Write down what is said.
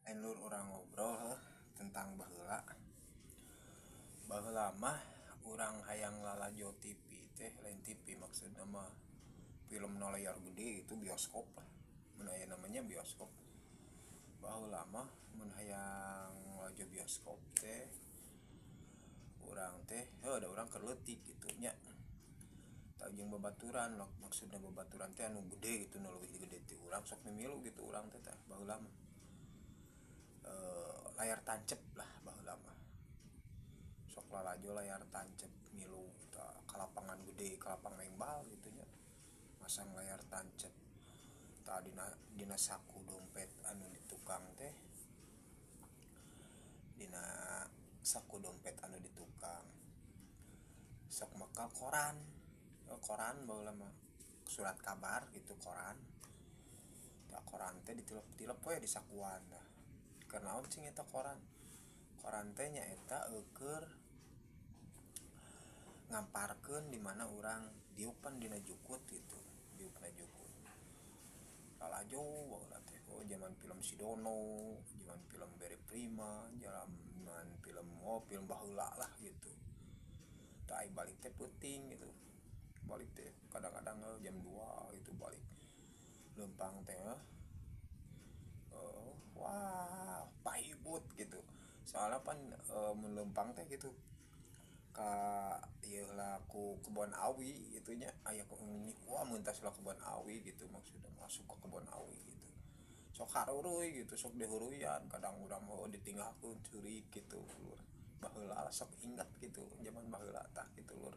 Lain lur, urang ngobrol heuh tentang baheula. Baheula mah urang hayang lalajo TV teh, lain TV, maksudna mah film na layar gede itu bioskop lah, mun aya namanya bioskop. Baheula mah mun hayang lalajo bioskop teh urang teh heuh da urang keur leutik gitu nya, tah jeung babaturan. Maksudna babaturan teh anu gede gitu, nu leuwih gede ti urang, sok mimilu gitu urang teh. Tah, baheula mah layar tancep lah. Baheula mah sok lalajo layar tancep, milu tah ka lapangan gede, ka lapang maen bal gitu nya, masang layar tancep. Tah, dina dina saku dompet anu di tukang teh, dina saku dompet anu di tukang sok mekel koran. Koran baheula mah surat kabar gitu, koran. Tah, koran teh ditilep-tilep we di sakuan. Tah, keur naon cing eta koran? Koran teh nyaeta eueuh ngamparkeun di mana urang diupan dina jukut gitu, diukna jukut. Lalajo baheula teh, oh, zaman film Si Dono, zaman film Barry Prima, zaman film, oh, film baheula lah gitu. Tah, ai balik teh peuting gitu, balik teh kadang-kadang jam 2 gitu balik. Leumpang teh wah, pahibut gitu, soalnya pan mun leumpang teh gitu ka ieu lah, ku kebon awi gitu nya, aya ku wah, mentas lah kebon awi gitu, maksudnya masuk ke kebon awi gitu, sok haruruy gitu, sok dihuruyan. Kadang urang mau ditinggalkeun ceurik gitu lur. Baheula sok inget gitu zaman baheula, tah gitu lur.